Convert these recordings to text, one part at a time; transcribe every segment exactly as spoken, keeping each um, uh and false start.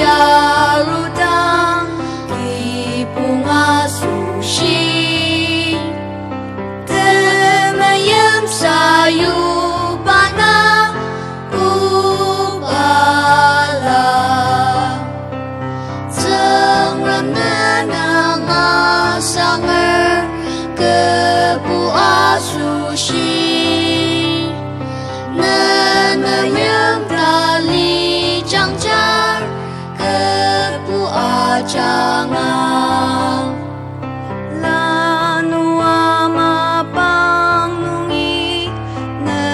Yarudang kibong asoshi, temeim sayuba na obala. Tsüngrem ne nang asanger, kübu asoshi, ne meim tali jangjar, kübu ajanga. Lanua mapang nungi ne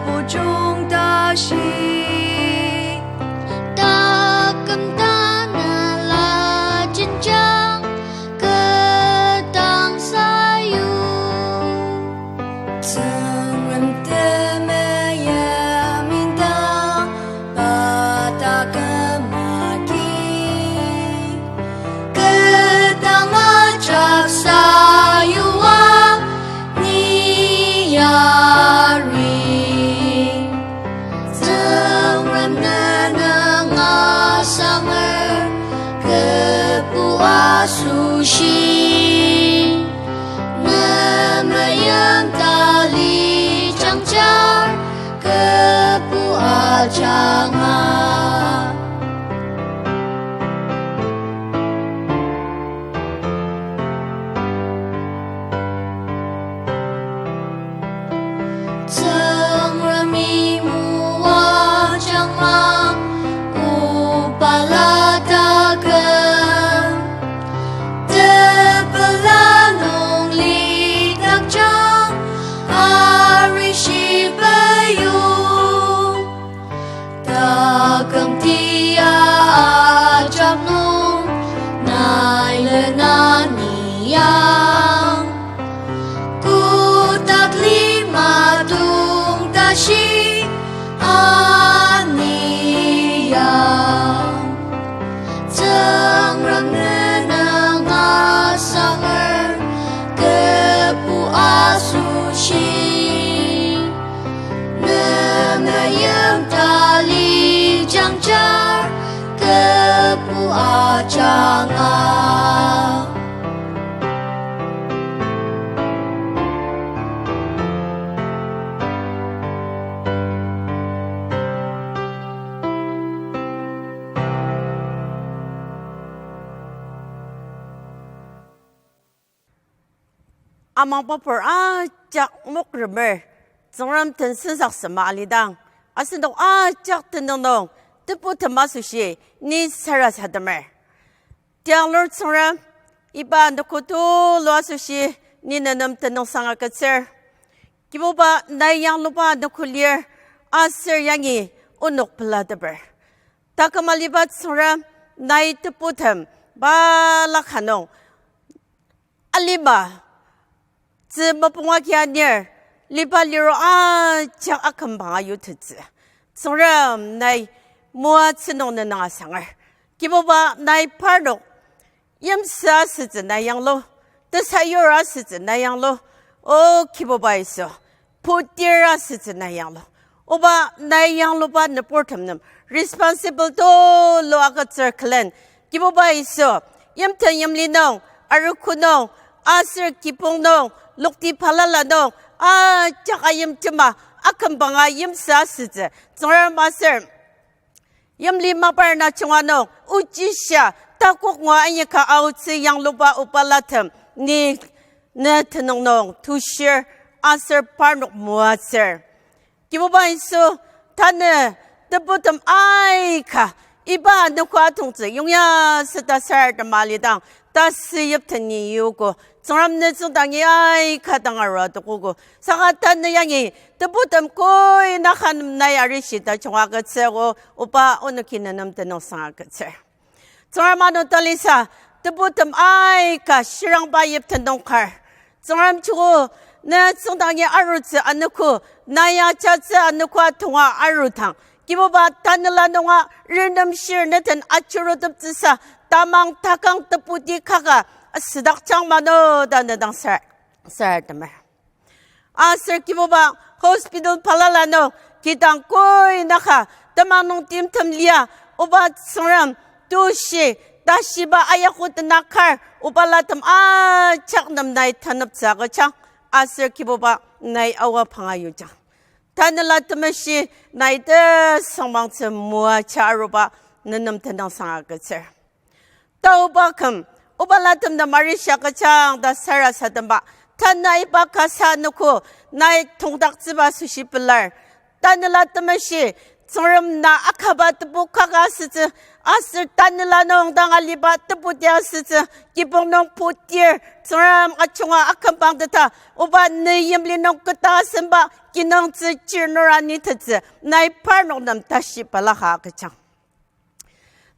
pujung tashi, taküm tanela jenjang kü dang sayu. Tsüngrem temeim indang pa taküm agi, kü dang ajak sayua ni yari. Tsüngrem ne nang asanger, kübu asoshi, ne meim tali jangjar, kübu ajanga. Tsüngremi moajangma obala taküm, tepela nung lidakjang arishi peyong. Taküm tia ajak nung nai lena ni yang, kotak lima tong tashi ani yang. Tsüngrem ne nang asanger, kübu asoshi, ne meim tali jangjar, kübu ajanga. Amang papur ajak mokremer, Tsüngrem den sensaksema alidang, asenok ajak tenüng nung, tebutem asoshi, ni sarasademer. Tianglur Tsüngrem, iba anogo tulu asoshi, ni nenem tenüngsang agütsür. Kibuba nai yangluba anogo lir, aser yangi onok pelateper. Taküm aliba Tsüngrem, nai tebutem balaka nung alima, tzü mapong agi anir, liba liro ajak akümbanga yutettsü. Tsüngrem nai moatsü nung nenüng asanger. Kibuba nai parnok yimsü asütsü nai yanglu, tesayur asütsü nai yanglu, O Kibuba Yisu, putir asütsü nai yanglu. Oba nai yangluba nüburtem nem responsible tulu agütsür külen, Kibuba Yisu, yimten yimli nung, arogo nung, aser kibong nung, lokti balala nung, ajak ayimtema, akümbanga yimsü asütsü, Tsüngrem aser yimli mapar na junga nung, ochishia, takok ngua inyaka aotsü yangluba obalatem, ni ne tenüng nung tushir, aser parnok moatsür. Kibuba Yisu, tanü tebutem aika, iba anogo atongtsü yongya süta sarasadema alidang, tasü yipten ni yogo, Tsüngrem ne tsüngdangi aika dang arua tokogo. Saka tanü yangi, tebutem koi naka nem nai arishi tajung agütsüogo, Oba onoki nenem tenüngsang agütsür. Tsüngrem ano talisa, tebutem aika shirangba yipten nung kar. Tsüngrem joko, ne tsüngdangi arutsü anogo, na yajatsü anogo atonga arudang, Kibuba tanela nunga renemshir ne den ajuruteptsüsa, tamang takang tebuti kaka, asüdakjang mano ta ne dang sar, sarasademer. Aser Kibuba hospital balala nung, kidang koi naka, temang nung timtem lia, Oba Tsüngrem, tushi, tashiba ayakutena kar, obalatem ajak nem nai taneptsü agüjang, aser Kibuba nai awa panga yujang. Tanela Temeshi nai tesüngmangtsü moaja aruba nenem tenüngsang agütsür. Taoba küm, obalatem nem arishi agüjang ta sarasademba, tanü iba kasa anogo nai tongdaktsüba asoshi pelar. Tanela Temeshi, Tsüngrem na akaba tebu kaka asütsü, aser tanela nung dang aliba tebuti asütsü, kibong nung putir, Tsüngrem ajunga akümbang teta, oba ne yimli nung keta asemba, kinungtsü chirnur anitettsü, nai parnok nem tashi balaka agüjang.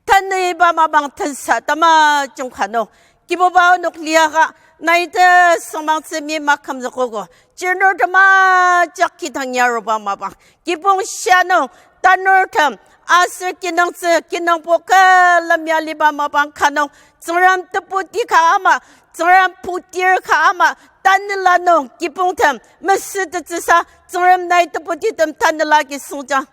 Tanü iba mapang tensa tamajung ka nung, Kibuba onok liaka, nai tesüngmangtsü mi makümzükogo, chirnurtem ajak kidang yaruba mapang, kibong shia nung, tanurtem, aser kinungtsü, kinungpo külemi aliba mapang ka nung, Tsüngrem tebuti ka ama, Tsüngrem putir ka ama, tanela nung, kibongtem, mesütettsüsa, Tsüngrem nai tebutitem tanela agi süngjang.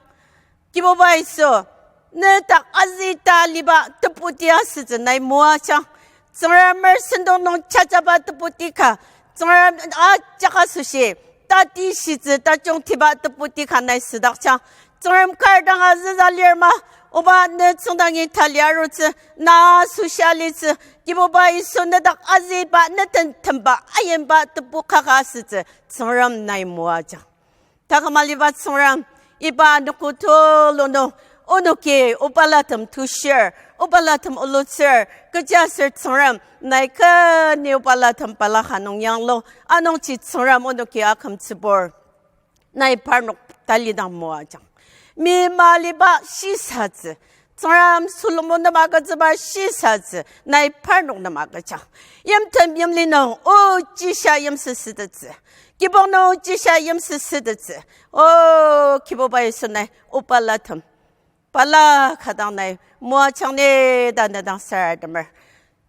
Kibuba Yisu, ne dak azüta aliba tebuti asütsü nai moajang. Tsüngremer sentong nung jajaba tebuti ka, Tsüngrem ajak asoshi, tatishitsü tajungtiba tebuti ka nai südakjang. Tsüngrem kar dang azüza lir ma, oba ne tsüngdangi tali arutsü, na asoshi alitsü, Kibuba Yisu ne dak azüba, ne tentemba, ayimba tebu kaka asütsü, Tsüngrem nai moajang. Taküm aliba Tsüngrem, iba anogo tulu nung, onoki obalatem tushir, obalatem olutsür, kechiaser Tsüngrem, nai kü ni obalatem balaka nung yanglu, anungji Tsüngrem onoki akümtsübur. Nai parnok talidang moajang. Mi maliba shisatsü, Tsüngrem Solomon nem agütsüba shisatsü, nai parnok nem agüjang. Yimtem yimli nung, o, jisha yimsüsütettsü. Kibong nung jisha yimsüsütettsü. O, Kibuba Yisu nai obalatem bala ka dang nai moajang ni ta ne dang sarademer.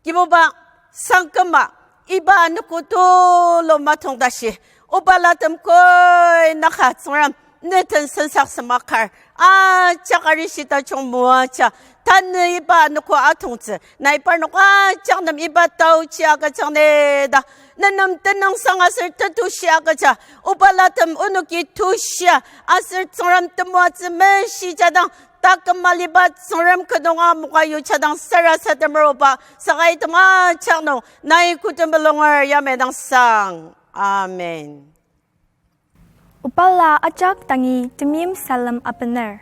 Kibuba, sangküma, iba anogo tulu matong tashi, obalatem koi naka Tsüngrem, ne den sensaksema kar, ajak arishi tajung moaja, tanü iba anogo atongtsü, nai parnok ajak nem iba taochi agüjang ni ta, ne nem tenüngsang aser tetushi agüja, obalatem onoki tushia, aser Tsüngrem temoatsü meshijadang, taküm maliba Tsüngrem kenunga moka yuchadang sarasademer oba, saka item ajak nung, nai kü tem belonger yamai dang sang. Amen. Obala ajak dangi temeim salem abener.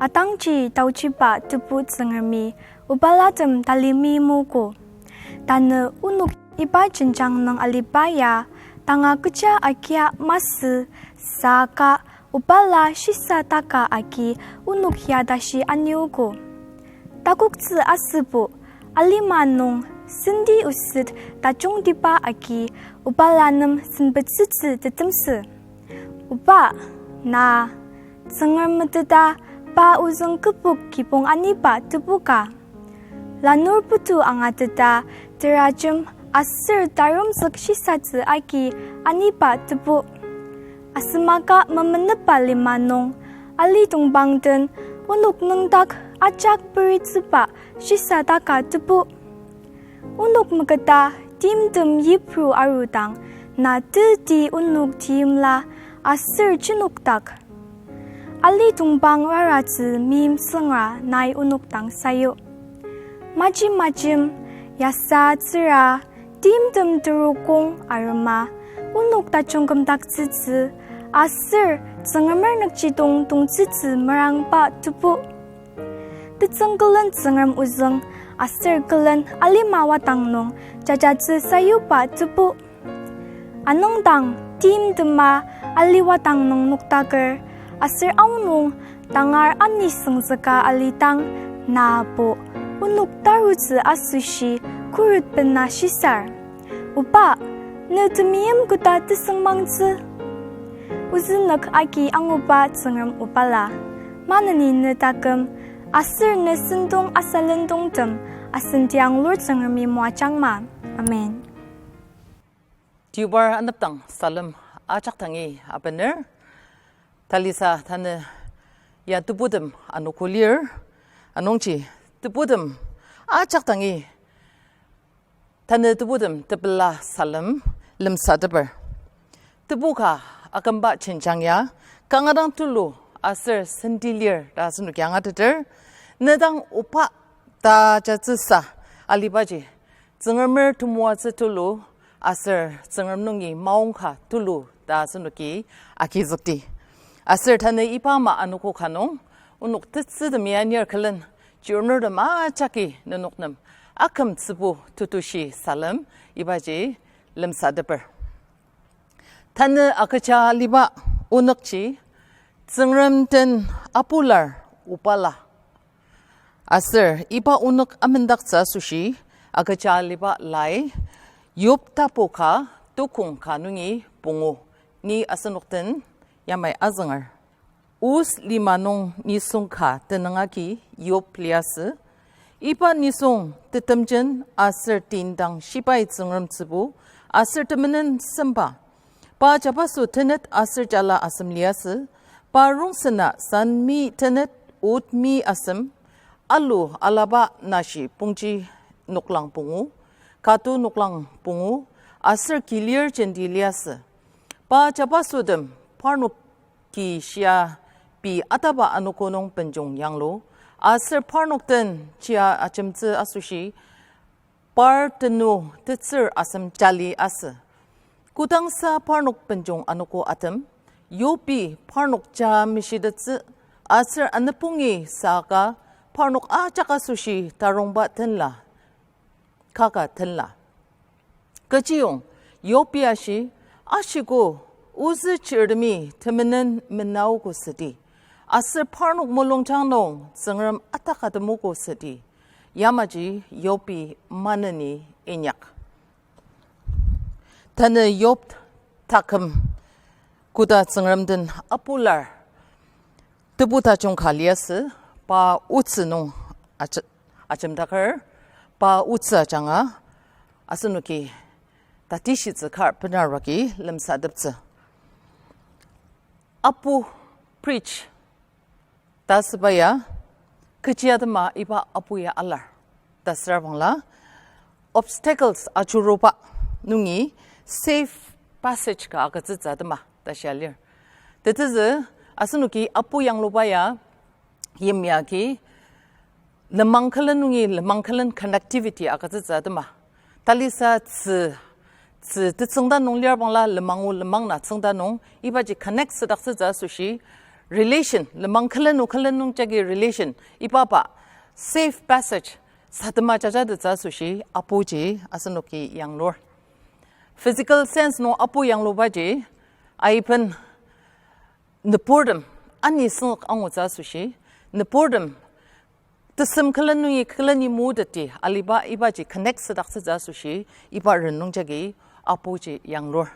Atangji taochiba Tebu Tsüngremi obalatem tali meimugo. Tanü onok iba jenjang nung aliba ya, tanga kecha agia masü, saka obala shisa taka agi onok ya tashi aniogo. Takoktsü asübo, alima nung sendi oset tajungtiba agi obala nem senbetsütsü tetemsü. Oba, na, Tsüngrem meteta pa ozüng kübok kibong aniba tebu ka. Lanur putu angateta terajem aser taromzük shisatsü agi aniba tebu. Asemaka memenepa lima nung, ali tongpang den onok nüngdak ajak peritsüba shisa taka tebu. Onok meketa timtem yipru arudang, na teti onok teimla aser jenokdak. Ali tongpang raratsü meimsüngra nai onok dang sayu. Maji majim, yasa tsüra, timtem terokong arema, onok tajung kümdaktsütsü, aser Tsüngremer nükjidong tongtsütsü merangba tebu. Tetsüng külen Tsüngrem ozüng, aser külen alima wadang nung jajatsü sayuba tebu. Anüngdang timtema ali wadang nung nokdaker, aser aonung tangar ani süngzüka alidang, nabo onok tarutsü asoshi khuret bena shisar. Oba, ne temeim koda tesüngmangtsü. Ozü nük agi anguba Tsüngrem obala, maneni ne taküm, aser ne sentong asalentongtem, asen tiang lur Tsüngremi moajangma. Amen. Deobar anepdang salem ajak dangi abener. Talisa tanü ya tebutem anogo lir, anungji tebutem Ajak dangi, tanü tebutem tepela salem lemsateper. Tebu ka akümba jenjang ya, kanga dang tulu aser senti lir ta asenoki angateter, ne dang oba ta jatsüsa alibaji, Tsüngremer temoatsü tulu aser Tsüngrem nungi maongka tulu ta asenoki agizükdi. Aser tanü iba ama anogo ka nung, onok tetsütemi anir külen, chirnurtem ajaki nenok nem akümtsübu tetushi salem ibaji lemsateper. Tanü agüja aliba onükji, Tsüngrem den apular obala. Aser iba onük amendaktsü asoshi, agüja aliba lai, Yob tapu ka tukong ka nungi pungu, ni asenok den yamai azünger. Uz lima nung nisung ka tenüng agi Yob liasü. Iba nisung tetemjen aser tindang shibai Tsüngrem tsübu, aser temenen semba. Pa jabaso tenet aser jala asem liasü. Pa rongsen na san mi tenet, ot mi asem, alu alaba nashi pongji noklang pungu, katu noklang pungu, aser kilir jenti liasü. Pa jabasotem parnok ki shia pei ataba anogo nung benjong yanglu, aser parnok den chia ajemtsü asoshi, par tenu tetsür asem jali asü. Kodangsa parnok benjong anogo atem, Yobi parnok ja mishitettsü, aser anepungi saka parnok ajak asoshi tarongba tenla, kaka tenla. Kechiyong, Yobi ashi, ashiko, ozü chirtemi temenen menaogo südi, aser parnok mulungjang nung Tsüngrem ataka temogo südi, yamaji Yobi maneni inyak. Tanü Yob taküm koda Tsüngrem den apular tebu tajung ka liasü, pa otsü nung aje-, ajemdaker, pa otsü ajanga, asenoki tatishitsü kar benaragi lemsateptsü. Apu preach ta süba ya, kechi atema iba apu ya alar ta süra bangla, obstacles ajuruba nungi safe passage ka agütsütsü atema ta shia lir. Tetezü, asenoki apu yangluba ya, yimya agi, lenmang külen nungi lenmang külen connectivity agütsütsü atema. Talisa tzü, tzü tetsüngda nung lir bangla lenmang o lenmang na tsüngda nung, ibaji connect südaktsütsü asoshi, relation, lenmang külen o külen nung jagi relation, ibaba safe passage satema jajatettsü asoshi, apuji asenoki yanglur. Physical sense nung apu yanglubaji, aiben nüburtem, ani süngzük angutsü asoshi, nüburtem, tesem külen nungi külen ni muteti aliba ibaji connect südaktsütsü asoshi, iba ren nung jagi apuji yanglur.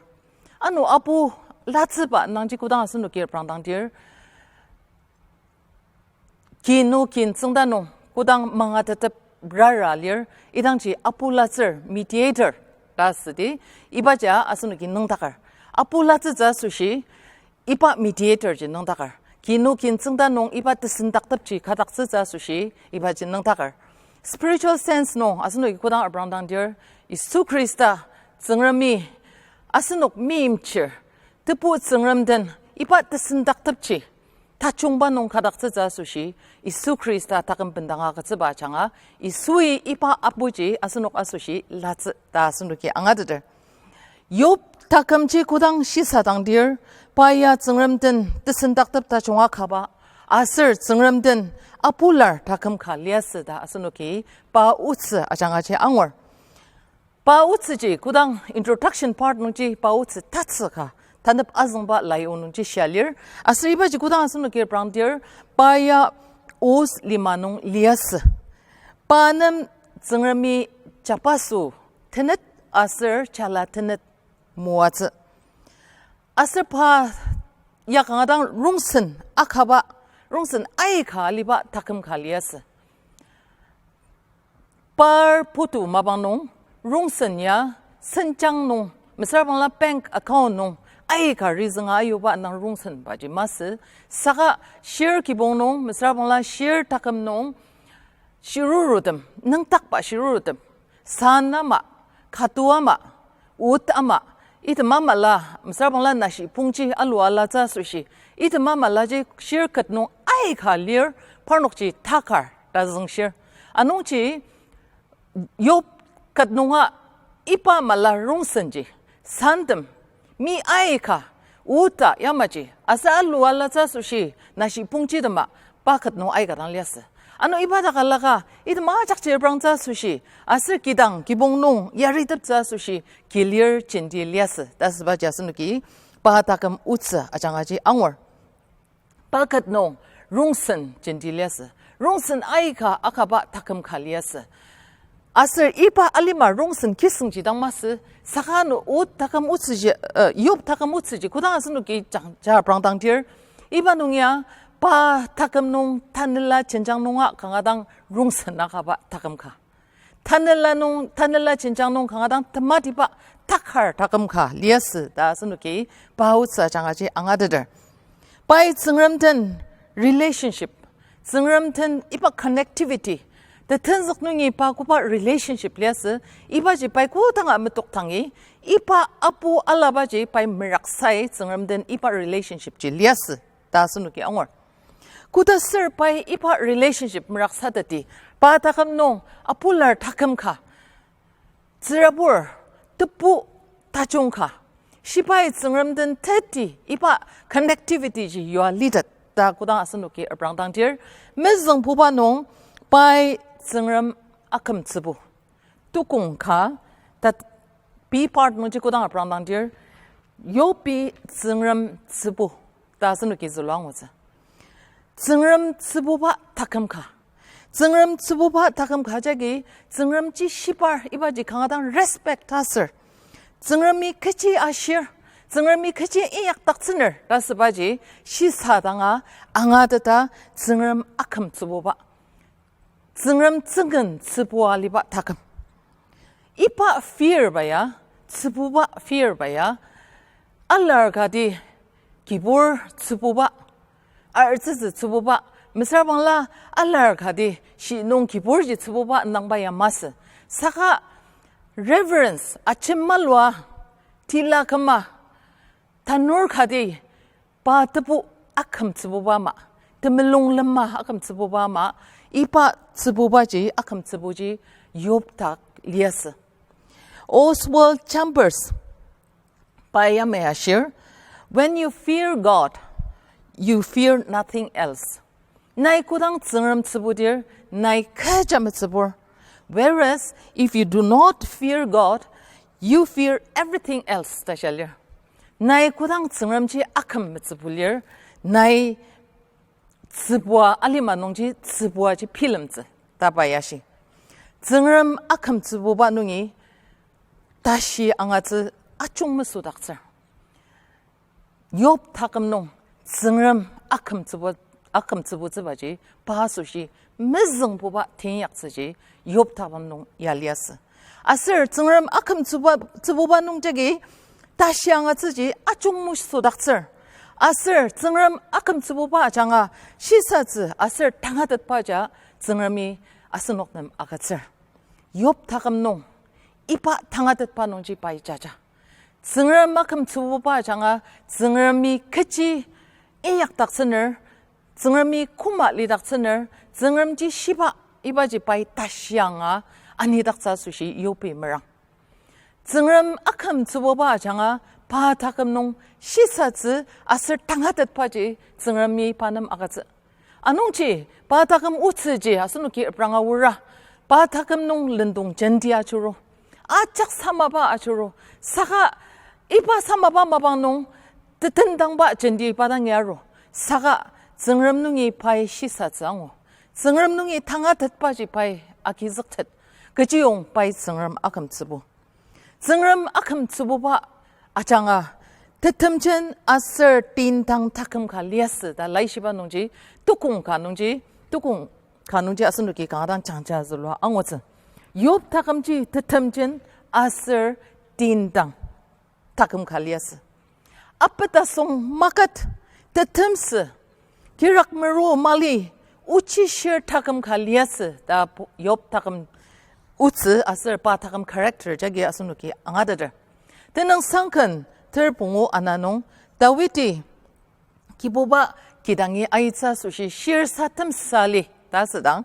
Ano apu latsüba nangji kodang asenoki reprangdangdir, kin o kin tsüngda nung kodang mangatetep rara lir, idangji apu latsür mediator ta südi, ibaji asenoki nüngdaker. Apu latsütsü asoshi, iba mediator ji nüngdaker. Kin o kin tsüngda nung iba tesendaktepji kadaktsütsü asoshi, ibaji nüngdaker. Spiritual sense nung asenoki kodang reprangdangdir, Yisu Khrista Tsüngremi asenok meimchir, tebu Tsüngrem den iba tesendaktepji tajungba nung kadaktsütsü asoshi, Yisu Khrista taküm bendanga agütsüba ajanga, Yisui iba apuji asenok asoshi latsü ta asenoki angateter. Yob takümji kodang shisadangdir, pa ya Tsüngrem den tesendaktep tajunga kaba, aser Tsüngrem den apular taküm ka liasü ta asenoki pa otsü ajangaji angur. Pa otsüji kodang introduction part nungji pa otsü tatsü ka tanep azüngba lai o nungji shia lir. Aser ibaji kodang asenoki reprangdir, pa ya Uz lima nung liasü. Pa nem Tsüngremi jabaso tenet aser jala tenet moatsü. Aser pa ya kanga dang rongsen akaba, rongsen aika aliba taküm ka liasü. Par putu mapang nung, rongsen ya senjang nung, mesüra bangla bank account nung, aika rizünga ayuba nang rongsenbaji masü, saka shir kibong nung, mesüra bangla shir taküm nung, shirurutem, nüngdakba shirurutem, san ama, katu ama, oat ama, item amala, mesüra bangla nashi pongji alu alatsü asoshi, item amalaji shir ket nung aika lir, parnokji takar ta züngshir. Anungji Yob ket nunga iba mala rongsenji, santem, mi aika, oat-a yamaji, aser alu alatsü asoshi, nashi pongjitema, pa ket nung aika dang liasü. Ano iba dak alaka, item ajakji reprangtsü asoshi, aser kidang kibong nung yariteptsü asoshi, kilir jenti liasü ta asübaji asenoki pa taküm otsü ajangaji angur. Pa ket nung rongsen jenti liasü. Rongsen aika akaba taküm ka liasü. Aser iba alima rongsen kisüngji dang masü, saka ano oat taküm otsüji, eh, Yob taküm otsüji kodang asenoki jang, ja reprangdangdir, iba nung ya pa taküm nung tanela jenjang nunga kanga dang rongsen akaba taküm ka. Tanela nung, tanela jenjang nung kanga dang tematiba takar taküm ka liasü ta asenoki pa otsü ajangaji angateter. Pai Tsüngrem den relationship, Tsüngrem den iba connectivity, tetenzük nungi pa koba relationship liasü, ibaji pai kodanga metokdangi, iba apu alabaji pai meraksai Tsüngrem den iba relationship ji liasü ta asenoki angur. Koda ser pai iba relationship meraksatetti, pa taküm nung apular taküm ka, tsürabur, tebu tajung ka, shibai Tsüngrem den teti iba connectivity ji yua litet ta kodang asenoki reprangdangdir, mezüngbuba nung pai Tsüngrem akümtsübu. Tukong ka, tat B part nungji kodang reprangdangdir, Yobi Tsüngrem tsübu ta asenoki zülua angutsü. Tsüngrem tsübuba taküm ka. Tsüngrem tsübuba taküm ka jagi, Tsüngremji shibar ibaji kanga dang respect aser, Tsüngremi kechi ashir, Tsüngremi kechi inyakdaktsüner ta asübaji shisadanga angateta Tsüngrem akümtsübuba. Tsüngrem tsüngen tsübua aliba taküm. Iba fear ba ya, tsübuba fear ba ya, alar kati kibur tsübuba, artsütsü tsübuba, mesüra bangla alar kati shi nung kiburji tsübuba nangba ya masü. Saka reverence, ajemalua, tila küma, tanur kati pa tebu akümtsübuba ama, temulung lema akümtsübuba ama, iba tsübubaji, akümtsübuji Yob dak liasü. Oswald Chambers pai yamai ashir, When you fear God, you fear nothing else. Nai kodang Tsüngrem tsübudir, nai kecha metsübur. Whereas, if you do not fear God, you fear everything else, ta shia lir. Nai kodang Tsüngremji aküm metsübu lir, nai tsübua alima nungji tsübuaji bilemtsü, ta pai ashi. Tsüngrem akümtsübuba nungi tashi angatsü ajung mesüdaktsür. Yob taküm nung Tsüngrem akümtsübu, akümtsübutsübaji pa asoshi mezüngbuba teinyaktsüji Yob taküm nung ya liasü. Aser Tsüngrem akümtsüba, tsübuba nung jagi tashi angatsüji ajung mesüdaktsür. Aser Tsüngrem akümtsübuba ajanga shisatsü aser tangatetba ja Tsüngremi asenok nem agütsür. Yob taküm nung iba tangatetba nungji pai jaja. Tsüngrem akümtsübuba ajanga Tsüngremi kechi inyakdaktsüner, Tsüngremi koma lidaktsüner, Tsüngremji shiba ibaji pai tashi anga anidaktsü asoshi Yobi merang. Tsüngrem akümtsübuba ajanga pa taküm nung shisatsü aser tangatetbaji Tsüngremi pa nem agütsü. Anungji pa taküm otsüji asenoki repranga aora, pa taküm nung lendong jenti ajuru, ajak samaba ajuru, saka iba samaba mapang nung tetendangba jenti pa dangi aru, saka Tsüngrem nungi pai shisatsü angu, Tsüngrem nungi tangatetbaji pai agizüktet, kechiyong pai Tsüngrem akümtsübu. Tsüngrem akümtsübuba ajanga tetemjen aser tindang taküm ka liasü ta laishiba nungji, tukong ka nungji, tukong ka nungji asenoki kanga dang jangja zülua angutsü. Yob takümji tetemjen aser tindang taküm ka liasü. Apetasong maket, tetemsü, kirak meru mali, Ochishir taküm ka liasü ta pu-, Yob taküm otsü aser pa taküm character jagi asenoki angateter. Tenüngsangken ter pungu ana nung Dawidi Kibuba kidangi aitsü asoshi shirsa temsa li ta asüdang,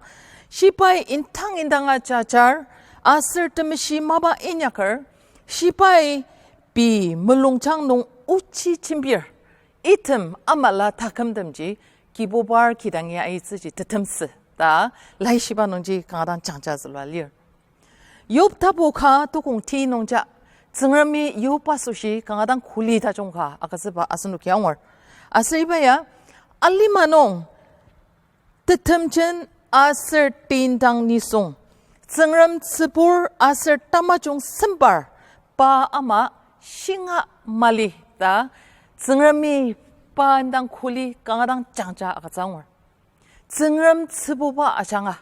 shibai indang indanga jajar aser temeshi mapa inyaker, shibai pei mulungjang nung ochi jembir, item amala takümtemji Kibubar kidangi aitsüji tetemsü ta Laishiba nungji kanga dang jangja zülua lir. Yob tapu ka tukong ti nungja, Tsüngremi Yob asoshi kanga dang kuli tajung ka agütsüba asenoki angur. Aser iba ya, alima nung tetemjen aser tindang nisung, Tsüngrem tsübur aser tamajung sempar, pa ama shinga mali ta, Tsüngremi pa indang kuli kanga dang jangja agütsü angur. Tsüngrem tsübuba ajanga,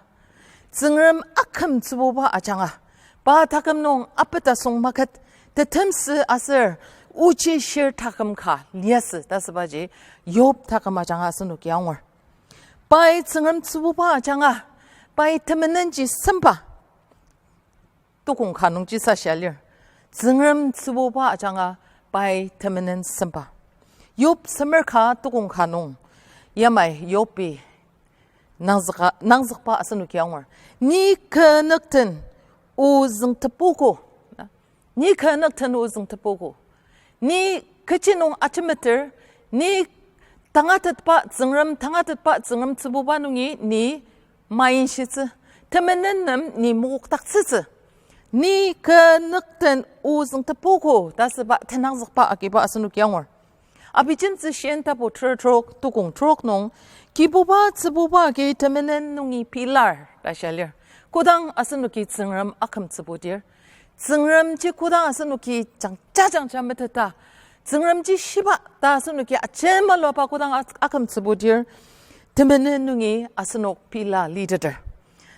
Tsüngrem aküm tsübuba ajanga, pa taküm nung apetasong maket, tetemsü aser ochi shir taküm ka liasü ta asübaji Yob taküm ajanga asenoki angur. Pai Tsüngrem tsübuba ajanga, pai temenenji semba. Tukong ka nungji sashia lir. Tsüngrem tsübuba ajanga pai temenen semba. Yob semer ka tukong ka nung, yamai Yobi nangzüka-, nangzükba asenoki angur. Ni kü nükten o züngtepogo. Ni kü nükten o züngtepogo. Ni kechi nung ajemeter, ni tangatetba Tsüngrem, tangatetba Tsüngrem tsübuba nungi ni mainshitsü, temenen nem ni mokokdaktsütsü. Ni kü nükten o züngtepogo ta asüba tenangzükba agiba asenoki angur. Abijemtsü shin tapu ter trok tukong trok nung, Kibuba tsübuba agi temenen nungi pilar ta shia lir. Kodang asenoki Tsüngrem aküm tsübudir, Tsüngremji kodang asenoki jangja jangja meteta, Tsüngremji shiba ta asenoki ajemaluba kodang ak-, aküm tsübudir, temenen nungi asenok pila liteter.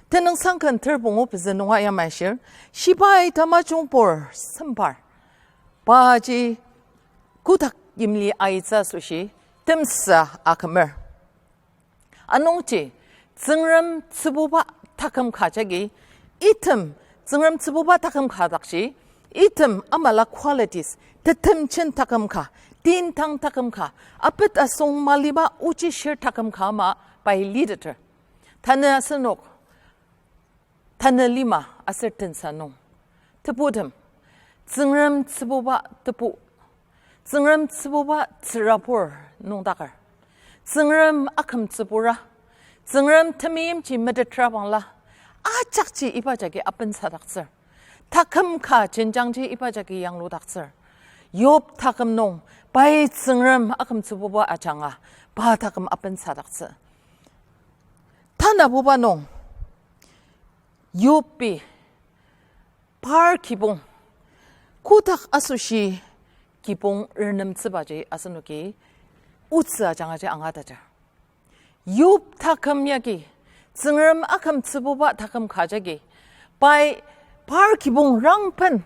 Tenüngsangken ter pungu pezü nunga yamai ashir, shibai tamajungbur sempar, paji kotak yimli aitsü asoshi temsa akümer. Anungji, Tsüngrem tsübuba taküm ka jagi, item, Tsüngrem tsübuba taküm ka dakji, item amala qualities, tetemjen taküm ka, tintang taküm ka, apet asong maliba ochi shir taküm ka ama pai liteter. Tanü asenok, tanü lima aser tensa nung, tebutem, Tsüngrem tsübuba tebu, Tsüngrem tsübuba tsürabur nüngdaker, Tsüngrem aküm tsübura, Tsüngrem temeimji metetra bangla, ajakji iba jagi apensadaktsür. Taküm ka jenjangji iba jagi yangludaktsür. Yob taküm nung, pai Tsüngrem aküm tsübuba ajanga, pa taküm apensadaktsü. Tanabuba nung, Yobi par kibong, kotak asoshi kibong renemtsübaji asenoki otsü ajangaji angataja. Yob taküm yagi, Tsüngrem aküm tsübuba taküm ka jagi, pai par kibong rangpen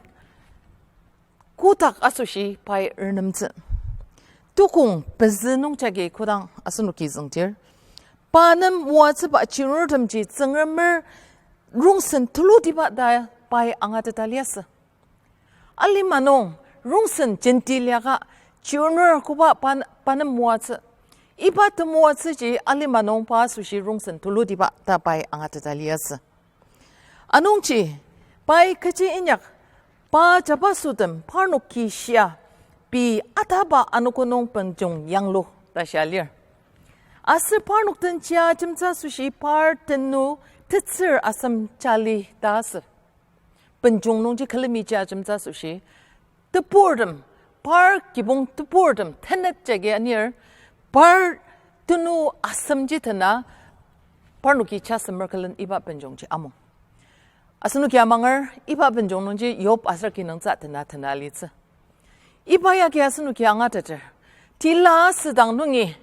kotak asoshi pai renemtsü. Tukong pezü nung jagi kodang asenoki züngdir, pa nem moatsüba chirnurtemji Tsüngremer rongsen tulutiba ta pai angateta liasü. Alima nung rongsen jenti liaka chirnur koba pa, pa nem moatsü. Iba temoatsüji alima nung pa asoshi rongsen tulutiba ta pai angateta liasü. Anungji, pai kechi inyak, pa jabasotem parnok ki shia, pei ataba anogo nung benjong yanglu ta shia lir. Aser parnok den chia jemtsü asoshi par tenu tetsür asem jali ta asü. Benjong nungji külemi chia jemtsü asoshi, teburtem, par kibong teburtem tenet jagi anir, par tenu asemji tena, parnoki cha semer külen iba benjongji amung. Asenoki amanger, iba benjong nungji Yob aser kinungtsü tena tena alitsü. Iba yagi asenoki angateter, tila asüdang nungi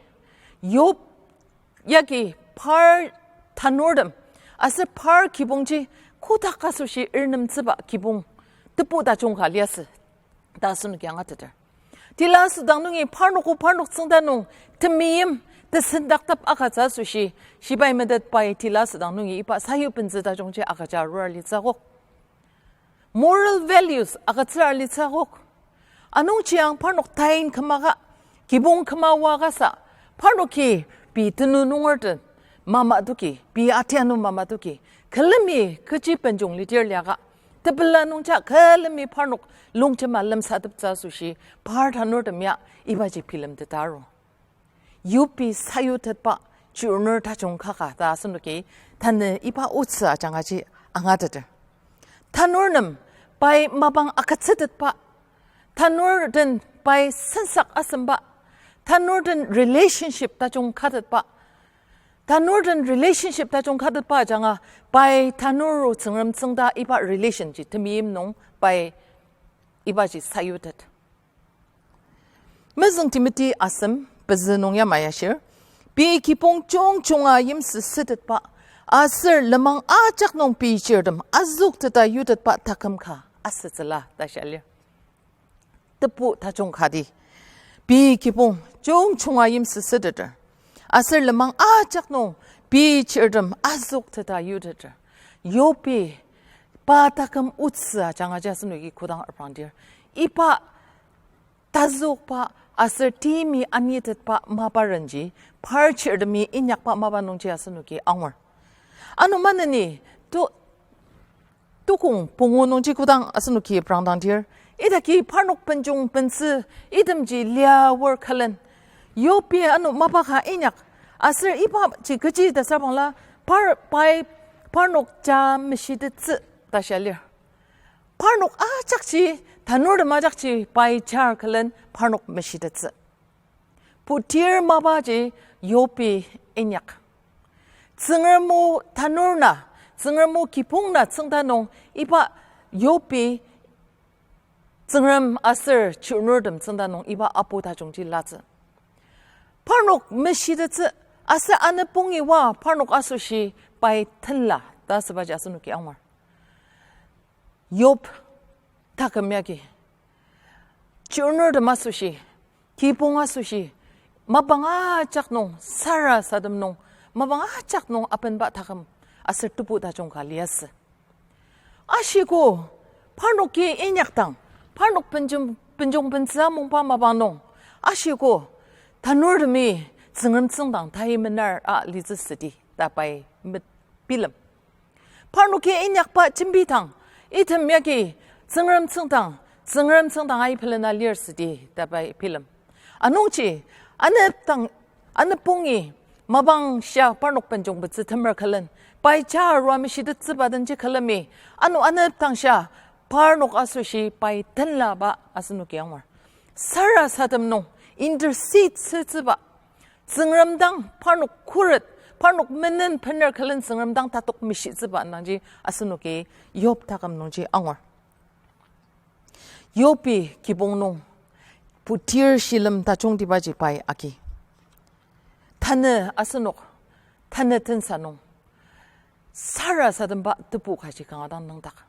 Yob yagi par tanurtem aser par kibongji kotak asoshi renemtsüba kibong tebu tajung ka liasü ta asenoki angateter. Tila asüdang nungi parnok o parnok tsüngda nung temeim tesendaktep agütsü asoshi, shibai metet pai tila asüdang nungi iba sayu bentsü tajungji agüja arur alitsü akok. Moral values agütsür alitsü akok. Anungji ang parnok tain küma ka, kibong küma oa kasa, parnoki pei tenü nungertem mamadoki, pei atianu mamadoki, külemi kechi benjung lidir liaka, tepela nungja külemi parnok longjema lemsateptsü asoshi, par tanurtem ya ibaji bilemteta aru. Yobi sayutetba chirnur tajung kaka ta asenoki tanü iba otsü ajangaji angateter. Tanur nem pai mapang agütsütetba, tanur den pai sensak asemba, tanur den relationship tajung katetba, tanur den relationship tajung katetba ajanga pai tanur o Tsüngrem tsüngda iba relation ji temeim nung pai ibaji sayutet. Mezüng Timothy asem pezü nung yamai ashir, pei kibong jungjunga yimsüsütetba, aser lenmang ajak nung pei chirtem azükteta yutetba taküm ka asütsüla ta shia lir. Tebu tajung kati, pei kibong jungjunga yimsüsüteter, aser lenmang ajak nung pei chirtem azükteta yuteter. Yobi pa taküm otsü ajangaji asenoki kodang reprangdir, iba tazükba aser timi anitetba maparenji par chirtemi inyakba mapa nungji asenoki angur. Ano maneni to, tukong pungu nungji kodang asenoki reprangdangdir, idaki parnok benjung bentsü itemji liaor külen, Yobi ano mapa ka inyak, aser ibaji kechi ta sabangla, par, pai, parnok ja meshitettsü ta shia lir. Parnok ajakji, tanurtem ajakji pai jar külen parnok meshitettsü. Putir mapaji Yobi inyak. Tsüngrem o tanur na, Tsüngrem o kibong na tsüngda nung iba Yobi Tsüngrem aser chirnurtem tsüngda nung iba apu tajungji latsü. Parnok meshitettsü, aser anepungi oa parnok asoshi pai tenla ta asübaji asenoki angur. Yob taküm yagi, chirnurtem asoshi, kibong asoshi, mapang ajak nung, sarasadem nung, mapang ajak nung apenba taküm aser tebu tajung ka liasü. Ashiko, parnoki inyakdang, parnok benjung, benjung bentsü amungba mapang nung, ashiko, tanurtemi Tsüngrem tsüngdang tai mener a litsü südi ta pai met bilem. Parnoki inyakba jembidang, item yagi Tsüngrem tsüngdang, Tsüngrem tsüngdang ai pelena lir südi ta pai bilem. Anungji, anepdang, anepungi mapang shia parnok benjung betsü temer külen, pai ja arua meshitettsüba denji külemi, ano anepdang shia parnok asoshi pai tenlaba asenoki angur. Sarasadem nung intercede sütsüba, Tsüngrem dang parnok khuret, parnok menen bener külen Tsüngrem dang tatok meshitsüba nangji asenoki Yob taküm nungji angur. Yobi kibong nung putir shilem tajungtibaji pai agi. Tanü asenok, tanü tensa nung sarasademba tebu kaji kanga dang nüngdak.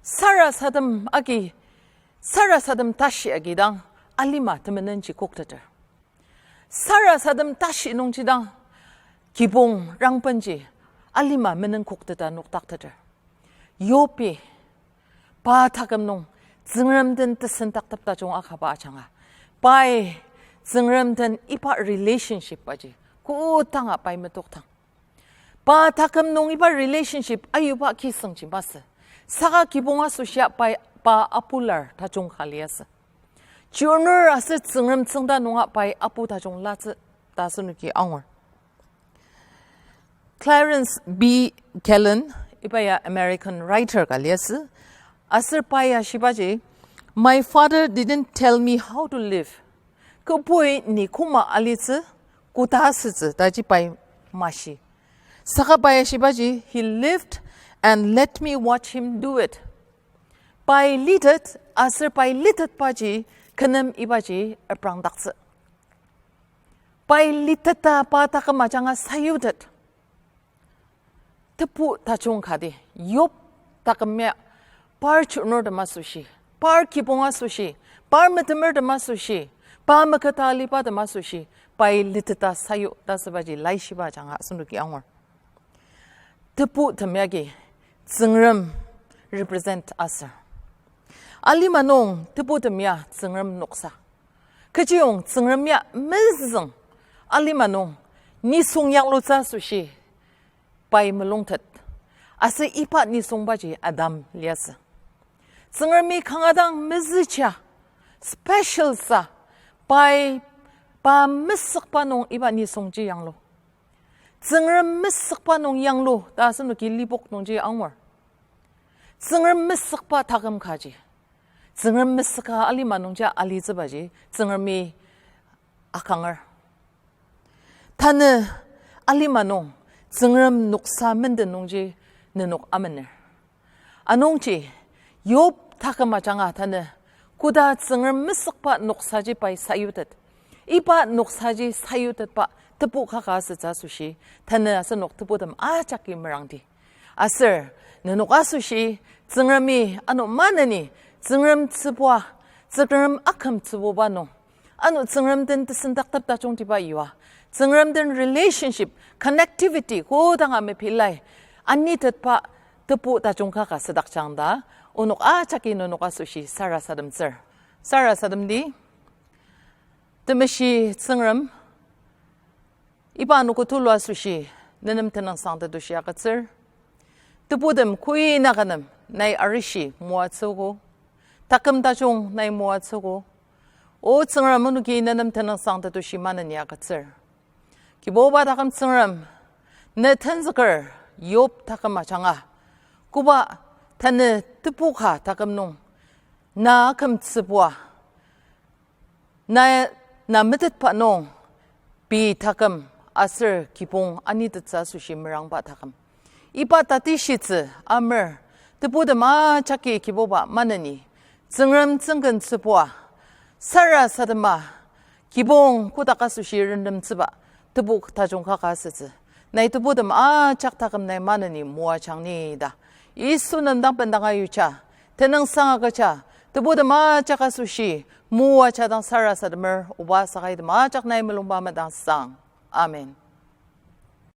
Sarasadem agi, sarasadem tashi agi dang alima temenenji kokteter. Sarasadem tashi nungji dang kibong rangbenji alima menen kokteta nokdakteter. Yobi pa taküm nung Tsüngrem den tesendaktep tajung akaba ajanga, pai Tsüngrem den iba relationship aji kodanga pai metokdang, pa taküm nung iba relationship ayuba kisüngji masü. Saka kibong asoshia pai pa apular tajung ka liasü. Chirnur aser Tsüngrem tsüngda nunga pai apu tajung latsü ta asenoki angur. Clarence B. Callan, iba ya American writer ka liasü. Aser pa ya shibaji, My father didn't tell me how to live. Kibui ni koma alitsü, koda asütsü taji pai mashi. Saka pa ya shibaji, he lived and let me watch him do it. Pai litet, aser pai litetbaji, kü nem ibaji aprangdaktsü. Pai liteta pa taküm ajanga sayutet. Tebu tajung kati, Yob taküm ya, par chirnurtem asoshi, par kibong asoshi, par metemertem asoshi, pa meketa alibatem asoshi, pai liteta sayu ta asübaji laishiba ajanga asenoki angur. Tebutem yagi Tsüngrem represent asür. Alima nung tebutem ya Tsüngrem noksa. Kechiyong Tsüngrem ya mezüng alima nung nisung yanglutsü asoshi pai melungtet. Aser iba nisungbaji Adam liasü. Tsüngremi kanga dang mezücha, special sa, pai, pa mesükba nung iba nisungji yanglu. Tsüngrem mesükba nung yanglu ta asenoki Lipok nungji angur. Tsüngrem mesükba taküm kaji, Tsüngrem mesüka alima nungji alitsübaji Tsüngremi akanger. Tanü alima nung Tsüngrem noksa menden nungji nenok amener. Anungji Job taküm ajanga tanü koda Tsüngrem mesükba noksaji pai sayutet, iba noksaji sayutetba tebu kaka asütsü asoshi tanü asenok tebutem ajaki merangdi. Aser nenok asoshi Tsüngremi ano maneni Tsüngrem tsübua, Tsüngrem akümtsübuba nung, ano Tsüngrem den tesendaktep tajungtiba yua, Tsüngrem den relationship, connectivity kodanga mepilai anitetba tebu tajung kaka südakjang ta onok ajaki nenok asoshi sarasademtsür. Sarasademdi. Temeshi Tsüngrem, iba anogo tulu asoshi nenem tenüngsang tetushi agütsür. Tebutem koi naka nem nai arishi moatsüogo, taküm tajung nai moatsüogo. O Tsüngrem, onoki nenem tenüngsang tetushi maneni agütsür. Kibuba taküm Tsüngrem, ne tenzüker Job taküm ajanga, koba tanü tebu ka taküm nung na akümtsübua, na, na metetba nung pei taküm aser kibong anitettsü asoshi merangba taküm, iba tatishitsü amer, tebutem ajaki Kibuba maneni Tsüngrem tsüngkentsübua, sarasadema kibong kotak asoshi renemtsüba tebu tajung kaka asütsü. Nai tebutem ajak taküm nai maneni moajang ni ta Yisu nem dang bendanga yuja, tenüngsang agüja, tebutem ajak asoshi moaja dang sarasademer, oba saka item ajak nai melungba madang sang. Amen.